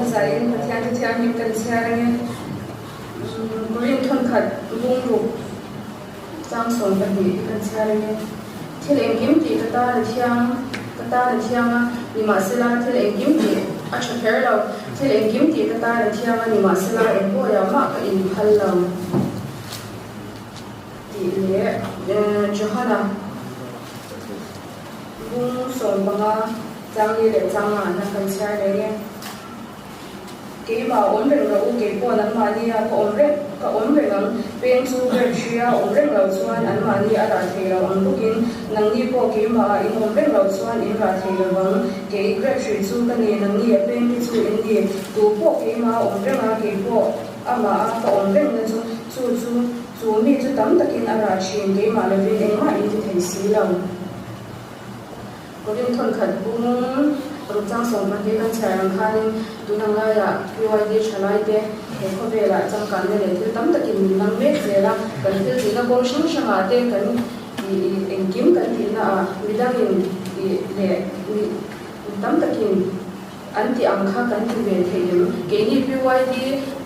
Zaiin Pathian chu thianghlim kan chhiar ange. Korin thawnkhat bungruk chang 12 hi kan chhiar ange. Thil engkim tih ka tan a thiang, ka tan a thiang a, nimahsela thil engkim tih a tha kher lo. Thil engkim tih ka tan a thiang a, nimahsela engpawhah mah ka inphal lo. Tih leh Johana bung 15 chang li leh chang nga hian kan chhiar reng e. Keimah awm reng rawh u, kei pawh nangmahni a ka awm reng ka awm reng ang. Peng chu grape hri a awm reng loh chuan anmahni a rah thei lo ang bawkin nangni pawh keimah ah in awm reng loh chuan in rah thei lo vang. Kei grape hri chu ka ni, nangni a peng te chu in ni. Tu pawh keimah a awm reng a, kei pawh amah a ka awm reng na chu chu chu chu mi chu tam takin a rah thin, keimah lovin engmah in ti thei si lo. Korin thawnkhat bung ruk chang 12 kan chhiar ang khanin tun ang laiah PYD thalaite he khawvelah changkanna leh thil tam takin min lang mek zel a, kan thil tihna kawng hrang hrangah te kan engkim kan tihna ah midangin leh mi tam takin An tih ang kha kan ti ve thei em? Keini PYD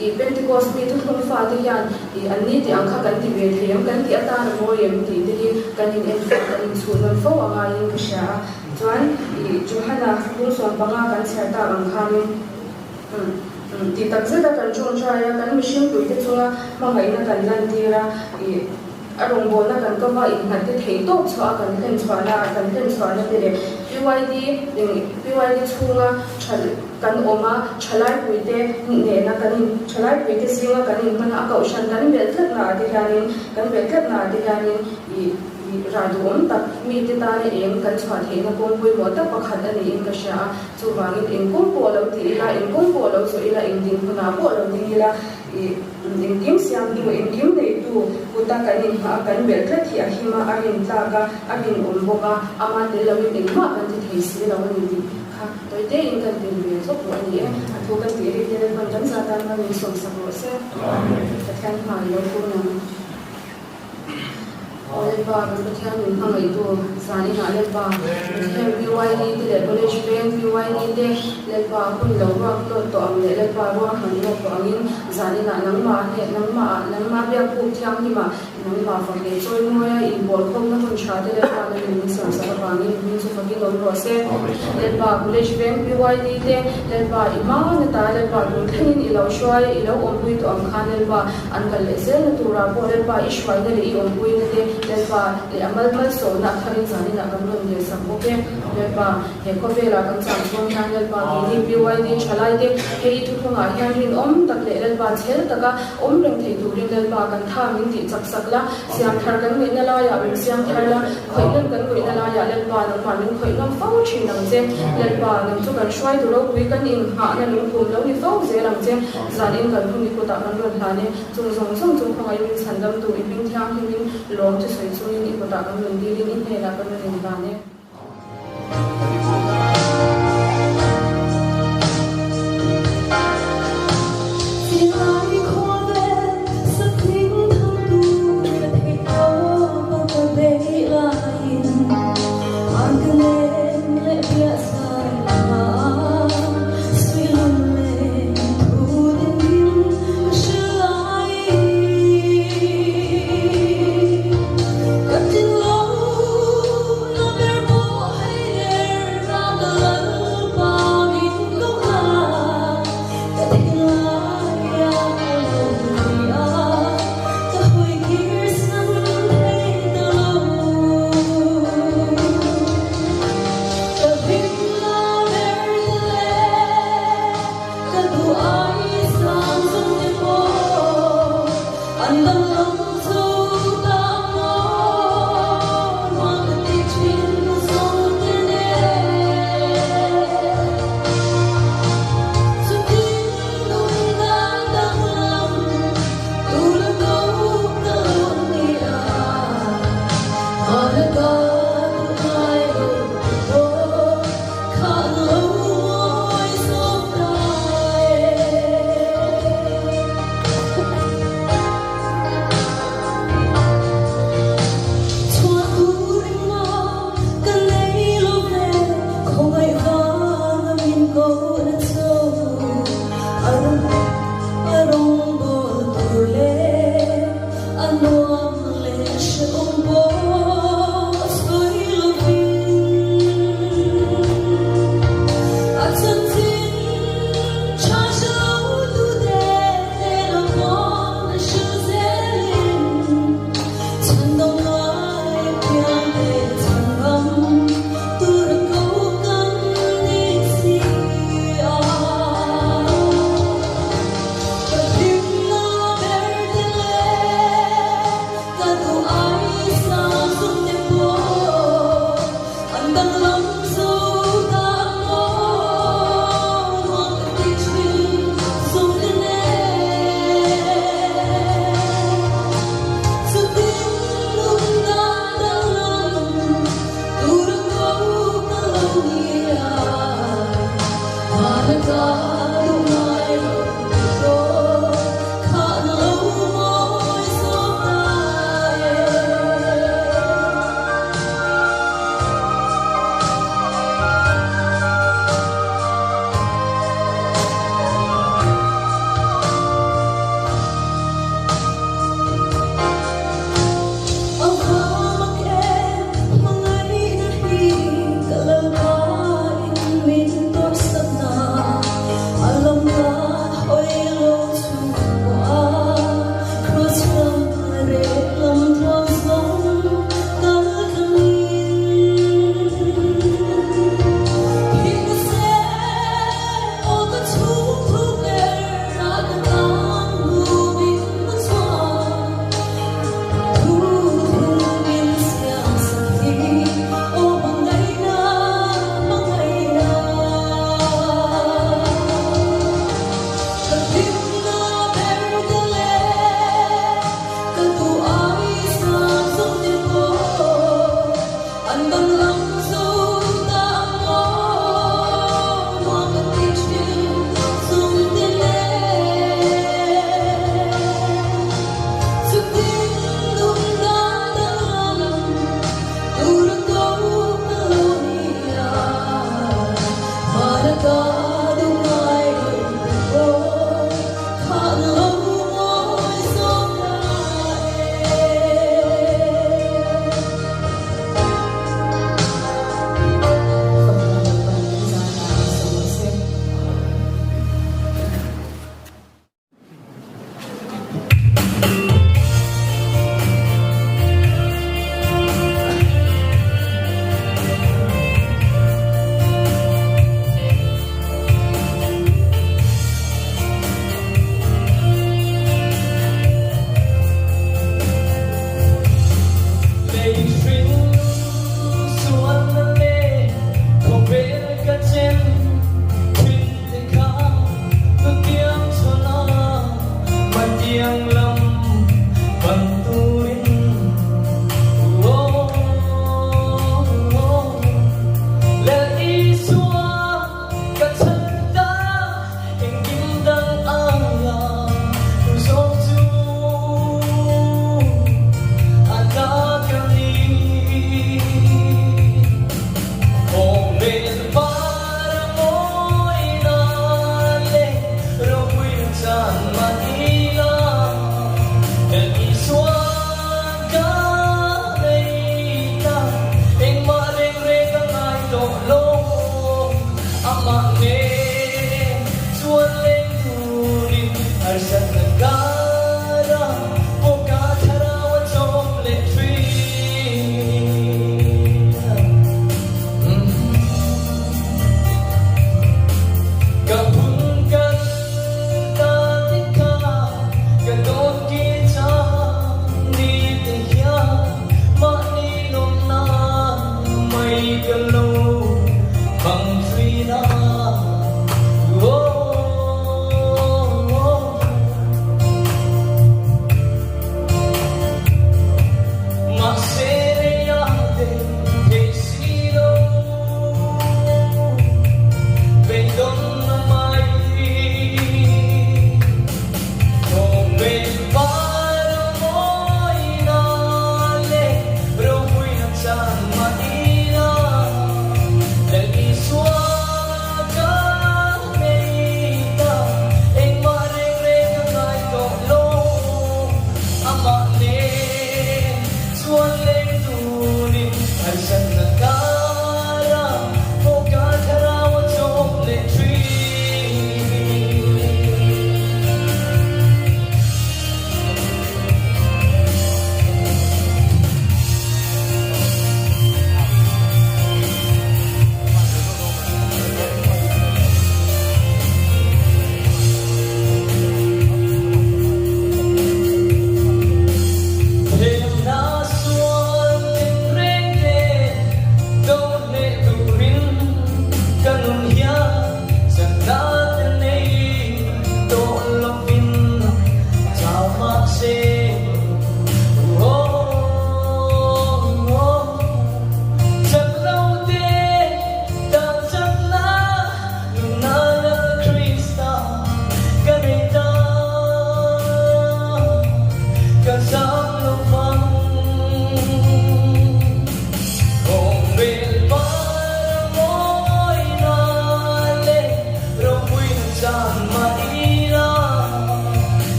i Pentecost mi thuthlung fate hian i an ni tih ang kha kan ti ve thei em? Kan tih atan a mawi em tih te hi kan in enfiah kan in chhuh nawn fo a ngaiin ka hria a. Chuan i Johana bung 15 kan chhiar tak ang khanin tih tak zeta kan tawngtai a, kan mihring puite chunga hmangaihna kan lantir a, i A rawngbawlna kan kawma innghat te theih tawp chhuah a kan hlen chhuahna a kan hlen chhuahna te leh PYD PYD chhunga tha kan awm a thalaipui te nena kan in thalaipui te zinga kan inhman a a kohhran kan belh tlatna ah te hianin kan belh tlatna ah te hianin ih ih rah duhawm tak mite tana eng kan chhuah theihna kawng pawimawh tak pakhat a niin ka hria a chuvangin eng kawng pawh lo ti ila eng kawng pawh lo zawh ila eng dinhmunah pawh lo ding ila ih Engkim siamtu, engkim neitu kuta kan inhmah a, kan belh tlat hi a him a, a rin tlak a, a rinawm bawk a, ama tel loin engmah kan ti thei si lo a ni tih kha tawitein kan pin ve chawp duh a ni e. A thu kan tih rik te Lalpan kan za tan hmangin sawmsak rawh se. Pathian hma i lo kun ang. Aw Lalpa, kan Pathian min hmangaihtu zan inah Lalpa, Bethlehem PYD te leh College Veng PYD te Lalpa hun lo ruak tlawt tawh ang leh Lalpa ruahman lawk tawh angin zan inah nangmah hneh nangmah nangmah biakbuk thianghlimah nangmah fak leh chawi mawia inpawl khawmna hun tha te Lalpa nangin min siamsak avangin hming chu fakin awm rawh se. Lalpa, College Veng PYD te Lalpa i hma nata Lalpa tun thlengin i lo hruai i lo awmpui tawh ang khan Lalpa An kal leh zelna turah pawh Lalpa i hruaina leh i awmpuina te Lalpa leh a mal malsawmna a tharin zaninah kan rawn dil sak bawk e. Lalpa, he khawvelah kan chang chhung hian Lalpa keini PYD thalaite hei i thuthlungah hian rinawm tak leh Lalpa chhel taka awm reng thei turin Lalpa kan tha min tih chak sak la, siam thar kan ngaihna laiah min siam thar la, khawih ngam kan ngaihna laiah Lalpa nangmah min khawih ngam fo thin ang che. Lalpa, nang chu kan hruaitu ropui kan inghahna lungphum lo ni fo zel ang che. Zan in kan hun i kutah kan rawn hlan e, chung zawng zawng chu khawngaih min chhan dam tu i hming thianghlim in lawm chu sawi chungin i kutah kan rawn dil in i hnenah kan rawn in hlan e.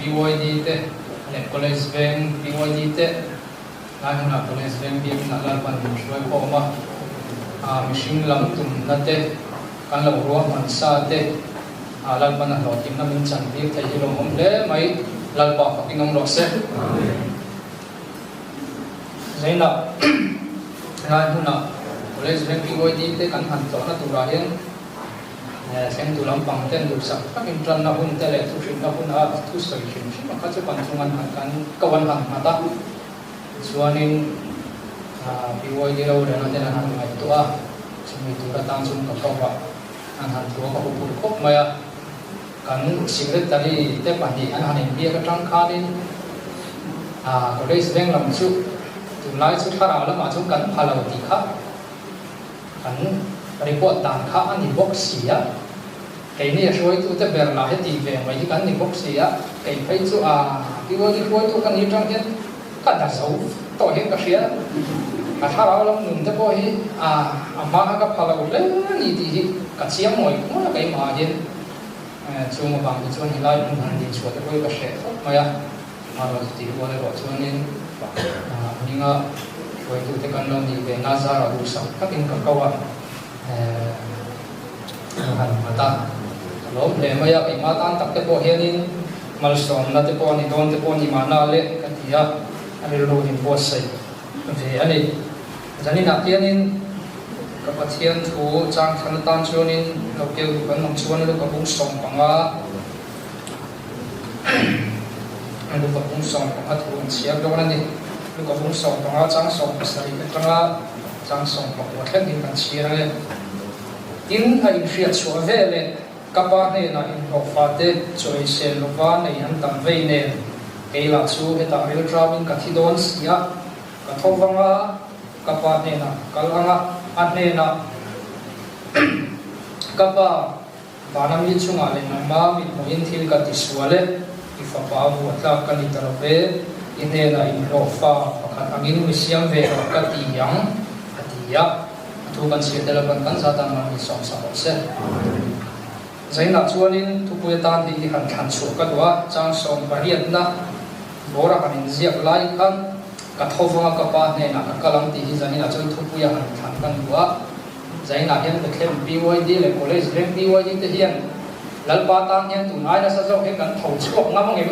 PYD te leh College Veng PYD te lai hmunah College Veng biakina Lalpan min hruai khawm a, mihring lam tumna te kan lo ruahman sa te Lalpan a hlawhtlinna min chantir thei hi lawmawm hle mai, Lalpa fakin awm rawh se. Zainah lai hmunah College Veng PYD te kan han tlawhna turah hian Thlengtu lampang ten duhsak takin tanna hun te leh thuhrinna huna thu sawi hrim hrim a kha chu kan chung an han kan ko an han nghat a. Tichuanin PYD rorelna ten an han ngaihtuah a, chumi tur atan chuan ka ko a, an han thu a ka huphurh khawp mai a. Kan secretary te pahnih an han inbiak atang khanin college veng lam chu tunlai chu thlarau lamah chuan kan pha lo tih kha Kan report dan kha a ni bawk si a, keini a hruaitute ber lah heti ve mai hi kan ni bawk si a, kei phei chu a PYD hruaitu ka ni atang hian ka da zo tawh hian ka hria, ka thlarau lam nun te pawh hi a a hma kha ka pha lo hle a ni tih hi ka chiang ngawih ngawih a keimah ah hian chung avang te chuan helai hmun han din chhuah te pawh hi ka hreh khawp mai a. Amaherawhchu tih rual erawh chuanin hminga hruaitute kan lo nih ve na zarah duhsak takin ka ko a, han nghat a, ka lawm hle mai a, keimah tan tak te pawh hianin malsawmna te pawh a ni dawn te pawh a ni mahna le ka ti a, a rilru in buatsaih ve a ni. Zaninah hianin ka Pathian thu changthlan atan chuanin lo keu duh kan awm chuan Luka bung 15, Luka bung 15 thu an chhiar dawn a ni. Luka bung 15 chang 17 atanga chang 19 thleng hi kan chhiar ang e. Tin, a inhriat chhuah ve leh ka pa hnenah inhlawhfa te chawi sel lova nei an tam vei nen, kei lah chu hetah rilṭamin ka thi dawn si a, ka tho vang a, ka pa hnenah ka kal ang a, a hnenah ka pa, Vana mi chungah leh nangma mit hmuhin thil ka ti sual e, i fapa vuah tlak ka ni ta lo ve, i hnenah inhlawhfa pakhat angin mi siam ve rawh ka ti ang, a ti a. A thu kan chhiar tel avan kan zat ang an insawm sak awm se. Zainah chuanin thupui atan hei hi han thlan chhuah ka duh a, chang 18na bawra han inziak lai khan ka tho vanga ka pa hnenah ka kal ang tih hi zaninah chuan thupuia han thlan ka duh a. Zainah hian Bethlehem PYD leh College Veng PYD te hian Lalpa tan hian tun ai nasa zawk hian kan tho chhuak ngam angem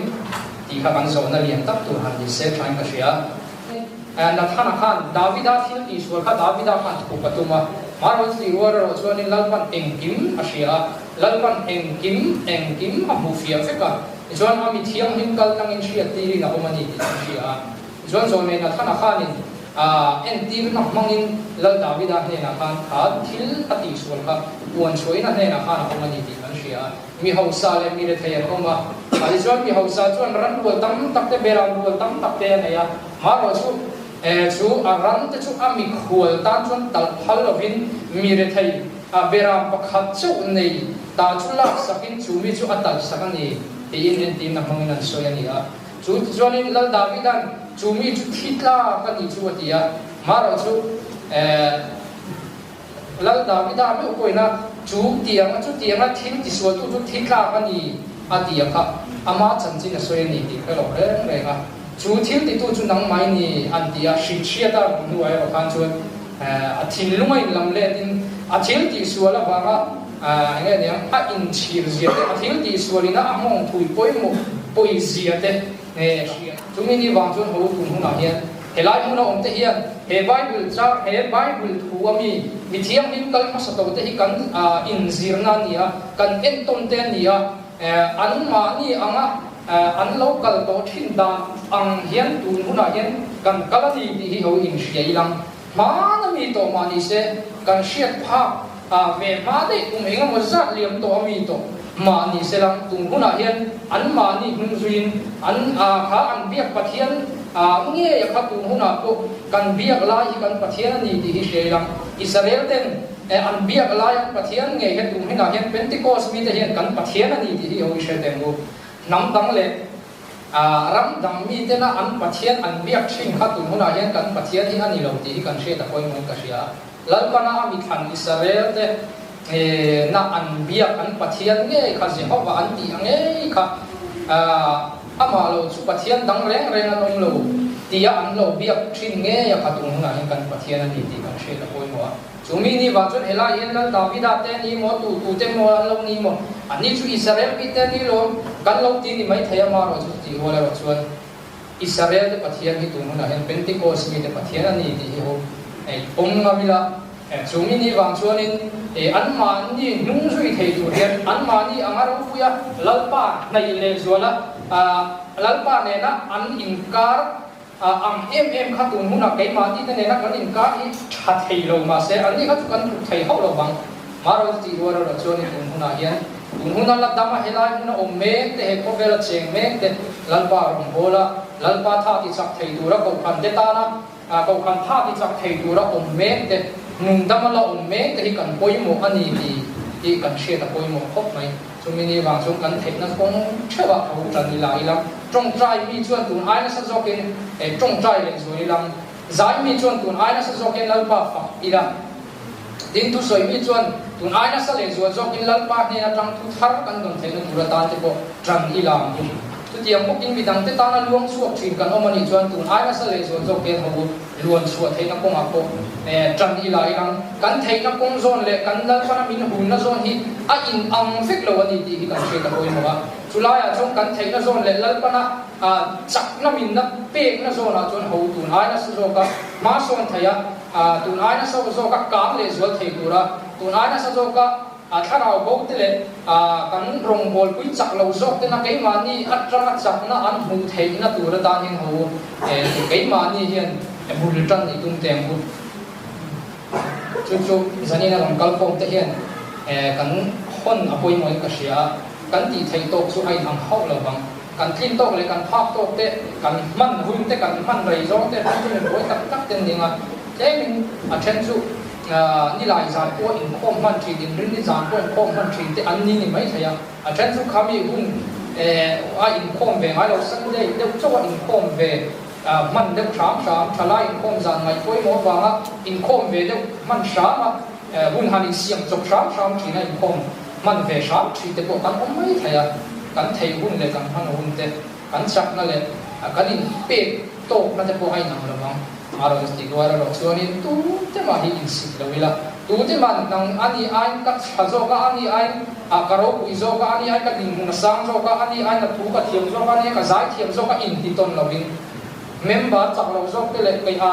tih kha kan zawhna lian tak tur han ni se thain ka hria. Nathana khan Davida thil tihsual kha Davida khan thup a tum a, Mahrawn tih rual erawh chuanin Lalpan engkim a hria a, Lalpan engkim engkim a hmuh fiah vek a, tichuan a mi thianghlim kal tlangin hriat tirin a awm a ni tih kan hria a. Tichuan zawhne Nathana khanin Entirna hmangin Lal Davida hnenah khan kha thil a tihsual kha puan chhuahina hnenah khan a awm a ni tih kan hria a. Mi hausa leh mi rethei an awm a. Tichuan mi hausa chuan ran rual tam tak te, beram rual tam tak te a nei a. Marawh chu chu a ran te chu a mikhual tan chuan talh phal lovin mi rethei beram pakhat chauh nei ta chu laksakin chu mi chu a talhsak a ni tiin entirna hmangin an sawi a ni a. Chu tichuanin Lal Davida'n chu mi chu thi tlak a nih chu a ti a, marawh chu Lal Davida meuh pawhin a chu tianga chu tianga thil tisualtu chu thi tlak a ni a ti a kha ama chanchin a sawi a ni tih hre lo reng reng a, chu thil titu chu nangmah i ni an ti a, hrilhhriat a rawn hnuah erawh khan chuan a thinlung a inlam letin a thil tihsual avanga eng nge niang a inchhir zia te, a thil tihsualin a nghawng thui pawimawh pawi zia te nge a hria. Chumi ni vang chuan ho tun hunah hian helai hmuna awm te hian he Bible chang, he Bible thu a mi mi thianghlim kal hmasa to te hi kan inzirna a ni a, kan entawn te a ni a, anmahni anga an lo kal tawh thin dan ang hian tun hunah hian kan kal a ni tih hi ho inhria ilang. Hmana mi tawh mah ni se, kan hriat phak a ve hma daih kum eng emaw zat liam tawh a mi tawh mah ni se lang, tun hunah hian an mahni hnung zuiin an a kha an biak Pathian a ngei a kha tun hunah pawh kan biak lai hi kan Pathian a ni tih hi hria ilang. Israel ten an biak lai an Pathian ngei he tun hunah hian Pentecost mite hian kan Pathian a ni tih hi ho i hre teng u. Hnam dang leh. A ram dang mitena an Pathian an biak thin kha tun hunah hian kan Pathian hi a ni lo tih hi kan hriat a pawimawhin ka hria a. Lalpana a mithlan Israel te na an biak an Pathian ngei kha Jehovah an tih a ngei kha. Amah lo chu Pathian dang reng reng an awm lo tia an lo biak thin ngei a kha tun hunah hian kan Pathian a ni tih kan hriat a pawimawh a. Chu mi ni vang chuan helai hian Lal Davida te a ni maw, tu tu te maw an lo ni maw, anni chu Israel mi te a ni lo, kan lo ti ni maithei a, marawh chu tih rual erawh chuan Israel te Pathian hi tun hunah hian Pentecost mi te Pathian a ni tih hi ho awm ngam ila. Chu mi ni vang chuanin anmahni hnung zui thei tur hian anmahni anga ropuia Lalpa hnaih leh zuala Lalpa nena an inkar ang em em kha tun hunah keimahni te nena kan inkar hi tha thei lo mahse anni kha chu kan tluk thei hauh lo vang. Marawh chu tih rual erawh chuanin tun hunah hian tun huna la dama helai hmuna awm mek te he khawvela cheng mek te Lalpa rawn hawl a, Lalpa tha ti chak thei tura kohhran te tana Kohhran tha ti chak thei tura awm mek te, nungdama la awm mek te hi kan pawimawh a ni ti hi kan hriat a pawimawh khawp mai. Chumi ni vang chuan kan theihna kawng theuh ah ho tan ila ila, tawngtai mi chuan tun ai nasa zawkin tawngtai leh zual ila, zai mi chuan tun ai nasa zawkin Lalpa fak ila, tin thusawi mi chuan tun ai nasa leh zual zawkin Lalpa hnen atang thu thar kan dawn theihna tur atan te pawh tan ila ang u. Chutiang bawkin midangte tana luang chhuak thin kan awm a nih chuan tun ai nasa leh zual zawk hian ho luan chhuah theihna kawngah pawh tan i la ilang. Kan theihna kawng zawn leh kan Lalpana min hunna zawn hi a in ang vek lo a ni tih hi kan hriat a pawimawh a. Chulaiah chuan kan theihna zawn leh Lalpana chakna minna pekna zawnah chuan ho tun ai nasa zawka hma sawn thei a, tun ai nasa zawka kang leh zual thei tura tun ai nasa zawka A thlarau bo te leh kan rawngbawlpui chak lo zawk tena keimahni atanga chakna an hmuh theihna tur atan hian ho keimahni hian bul tan i tum teng u. Chu chu zanin a rawn kal khawm te hian kan hawn a pawimawhin ka hria a, kan tih theih tawk chu a inang hauh lo vang. Kan tlin tawk leh kan phak tawk te, kan hman hun te, kan hman rei zawng te hman chu mi buai tak tak ten ning a, tlemin a then chu Nilai zan pawh inkhawm hman thin, inrinni zan pawh inkhawm hman thin te an ni ni mai thei a. A then chu khami hun a inkhawm ve ngai lo, Sunday deuh chauh a inkhawm ve hman deuh hram hram, thalai inkhawm zan ngaih pawimawh avanga inkhawm ve deuh hman hram a, hun han insiam chawp hram hram thin a inkhawm hman ve hram thin te pawh kan awm mai thei a. Kan thei hun leh kan hman hun te, kan chakna leh kan inpek tawkna te pawh a inang lo vang. A rawn ti rual erawh chuanin tute mah hi insik lo ila, tute mah nang a ni aiin ka tha zawk a, a ni aiin ka ropui zawk a, a ni aiin ka dinhmun a sang zawk a, a ni aiin a thu ka thiam zawk a, a ni aiin ka zai thiam zawk a inti tawn lovin member chak lo zawk te leh kei a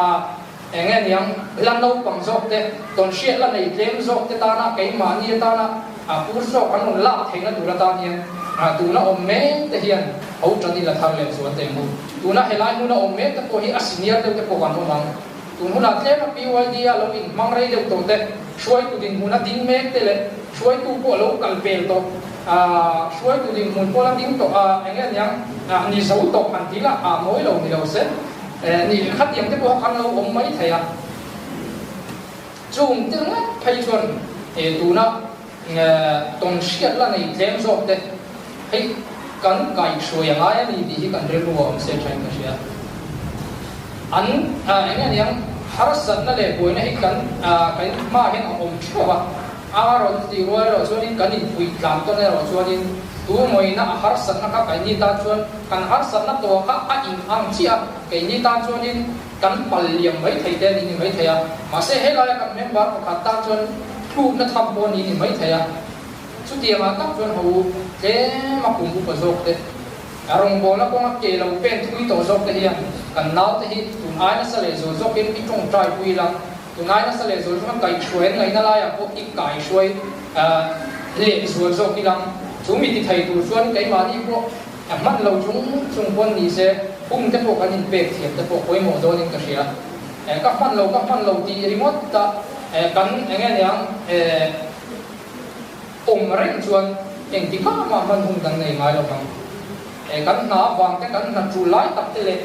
eng nge niang la naupang zawk te, tawnhriat la nei tlem zawk te tana keimahni atana a pur zawk an rawn lak theihna tur atan hian tuna awm mek te hian ho tan ila thar leh zual teh ang u. Tuna helai hmuna awm mek te pawh hi a senior deuh te pawh kan awm ang. Tun hunah tlem a PYD a lo inhmang rei deuh tawh te, hruaitu dinhmun a ding mek te leh hruaitu pawh a lo kal pel tawh, hruaitu dinhmun pawh la ding tawh a eng nge niang ni zo tawh han ti lah a mawi lo ni lo se ni khatiang te pawh kha kan lo awm mai thei a. Chung te ngawt phei chuan tuna tawn hriat la nei tlem zawk te hei kan kaihhruai a ngai a ni tih hi kan rilru a awm se thain ka hria. An eng nge niang harsatna leh buaina hi kan kan hmaah hian a awm theuh a, a rawn tih rual erawh chuanin kan inpuih tlan tawn erawh chuanin tu mawina a harsatna kha keini tan chuan kan harsatna tawh kha a in ang chiah a, keini tan chuanin Kan pal liam mai thei te ni ni mai thei a, mahse helaia kan member pakhat tan chuan tlukna tham pawh ni ni mai thei a. Chutiangah tak chuan ho u, tlem a kum upa zawk te, a rawngbawlna kawnga ke lo pen thui tawh zawk te hian kan naute hi tun ai nasa leh zual zawkin i tawngtai pui ila, tun ai nasa leh zual zawkin kaihhruai an ngaihna laiah pawh i kaihhruai leh zual zawk ila, chu mi ti thei tur chuan keimahni pawh A hman lo chung chung pawn ni se, hum te pawh kan inpek thiam te pawh pawimawh dawnin ka hria. Ka hman lo, ka hman lo tih ringawt a kan eng nge niang awm reng chuan engti kha mah hman hun kan nei ngai lo vang. Kan hna avang te, kan hna tul lai tak te leh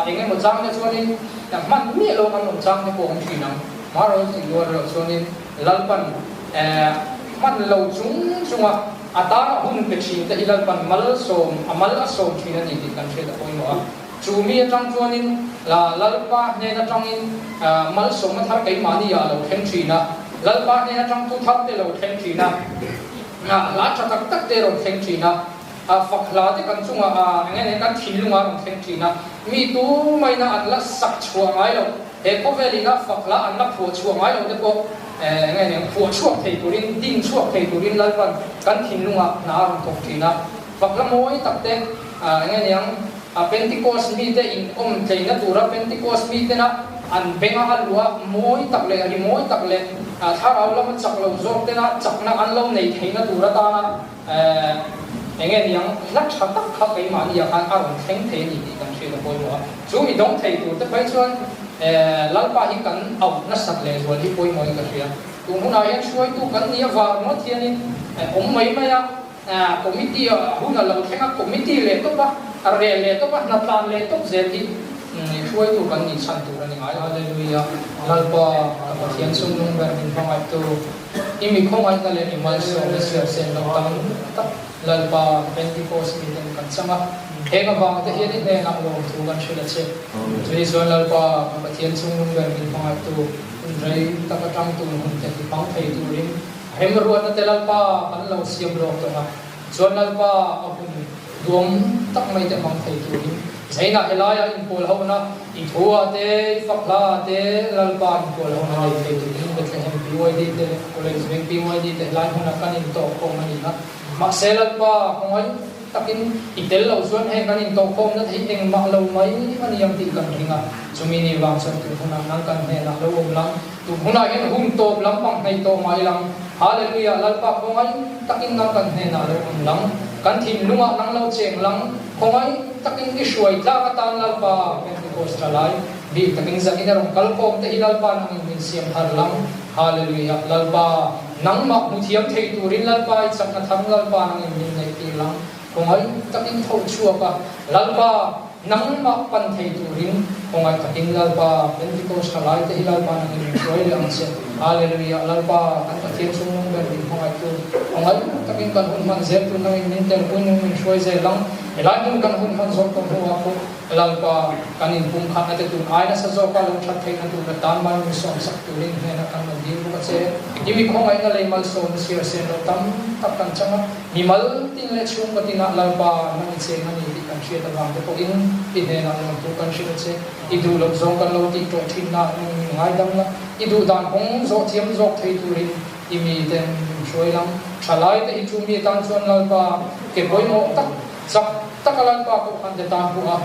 eng emaw chang te chuanin hman miah lo kan awm chang te pawh awm thin ang. Hmarawl tih rual erawh chuanin Lalpan hman lo chung chunga a tana hun pe thin te hi Lalpan malsawm, a mal a sawm thin a ni tih kan hriat a pawimawh a. Chu mi atang chuanin Lalpa hnen atangin malsawmna thar keimahni ah a lo thleng thin a, Lalpa hnen atang thu thar te lo thleng thin a, hla tha tak tak te a rawn thleng thin a. Fak hla te kan chungah eng nge kan thinlungah a rawn thleng thin a, mi tumaina an la sak chhuah ngai lo, he khawvel ina fak hla an la phuah chhuah ngai lo te pawh eng nge eng phuah chhuak thei turin, din chhuak thei turin Lalpan kan thinlungah hna a rawn thawk thin a. Fak hla mawi tak te eng nge niang Pentecost mite in awm tleina tura Pentecost mitena an benga a luah mawi tak leh ri mawi tak leh thlarau lama chak lo zawk tena chakna an lo nei theihna tur atana Eng nge niang, hla tha tak kha keimahni ah khan a rawn thleng thei a ni tih kan hriat a pawimawh a. Chu mi dawng thei tur te phei chuan Lalpa hi kan auh nasat leh zual hi pawimawhin ka hria. Tun hunah hian hruaitu kan nih avang ringawt hianin awm mai mai a, committee ah hun a lo thleng a, committee leh tawp a, rel leh tawp a, hnatlan leh tawp zel hi hruaitu kan nih chhan tur a ni ngai. Hallelujah! Lalpa ka Pathian chungnung ber min hmangaihtu. I mi khawngaihna leh i malsawmna siam sen lo tam tak Lalpa Pentecost mi ten kan chang a, heng avang te hian i hnenah lawmthu kan hrilh a che. Chumi chuan Lalpa ka Pathian chungnung ber min hmangaihtu hun rei tak atang tun hun te hi hmang thei turin remruatna te Lalpa kan lo siam lawk tawh a, Chuan Lalpa a hun duam tak mai te hmang thei turin Zainah helaia inpawl hona i thu ah te, i fak hla ah te Lalpa inpawl hona nei thei turin Bethlehem PYD te leh College Veng PYD te helai hmunah kan intawhkhawm a ni a. Mahse Lalpa khawngaih takin i tel loh chuan heng kan intawhkhawmna te hi engmah lo mai a ni ang tih kan ring a. Chumi ni vang chuan tun hunah nang kan hnenah lo awm lang. Tun hunah hian hun tawp lampang hnaih tawh mai lang. Hallelujah! Lalpa khawngaih takin nang kan hnenah lo awm lang. Kan thinlungah nang lo cheng lang. Khawngaih takin i hruai tlak atan Lalpa Pentecost tha lai bik takin zanin a rawn kal khawm te hi Lalpa nangin min siam thar lang. Hallelujah! Lalpa nangmah hmu thiam thei turin Lalpa i chakna thang Lalpa nangin min neih tir lang. Khawngaih takin tho chhuak a, Lalpa, nangmah pan thei turin khawngaih takin Lalpa, Pentecost tha lai te hi Lalpa nangin min hruai leh ang che. Hallelujah! Lalpa, kan Pathian chungnung ber min hmangaih tu, khawngaih takin kan hun hman zel tur nangin min telpui nung min hruai zel ang. Helai hmun kan hun hman zawk tawh hnuah pawh Lalpa, kan inpumkhatna te tur ai nasa zawka lo that theihna tur ka tan mai min sawmsak turin hnenah kan rawn dil bawk a che. I mi khawngaihna lei malsawmna chhiar sen lo tam tak kan chang a, mi mal tin leh chhungkaw tinah Lalpa nang i cheng a ni tih kan hriat avang te pawhin i hnenah lawmtu kan hrilh a che. I duh loh zawng kan lo tih tawh thinna nang min ngaidam la, i duh dan kawng zawh thiam zawk thei turin i miten min hruai lang. Thalai te hi chu mi tan chuan Lalpa ke pawimawh tak Chak taka Lalpa kohhran te tan pawha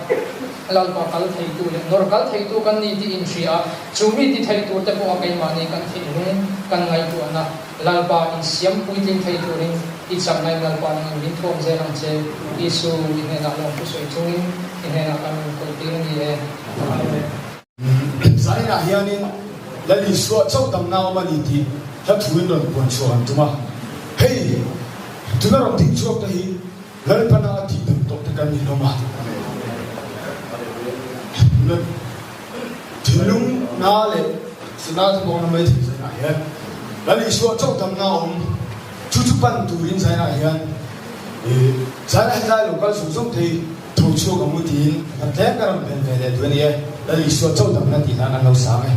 Lalpa kal theitu leh nawr kal theitu kan ni tih inhria a, chu mi ti thei tur te pawha keimahni kan thinlung kan ngaihtuahna Lalpa insiam puitling thei turin i chaknain Lalpa nangin min thuam zel ang che. Isu, i hnenah lawmthu sawi chungin i hnenah kan rawn kawltir a ni e. Amen. Zainah hianin Lal Isua chauh damna awm a ni tih hla thuin rawn puan chhuah an tum a. Hei, tuna rawn ding chhuak te hi Lalpana a tih dam tawh te kan ni hlawm a. Thinlung na leh sana te pawh na mai thei zainah hian Lal Isua chauh damna awm chu chu pan turin zainah hian zainah hi zai lo kal zung zung thei Tho chhuak ang u tiin ka tlem ka rawn pen ve leh duh a ni e, Lal Isua chauh damna tih nan an lo sang e.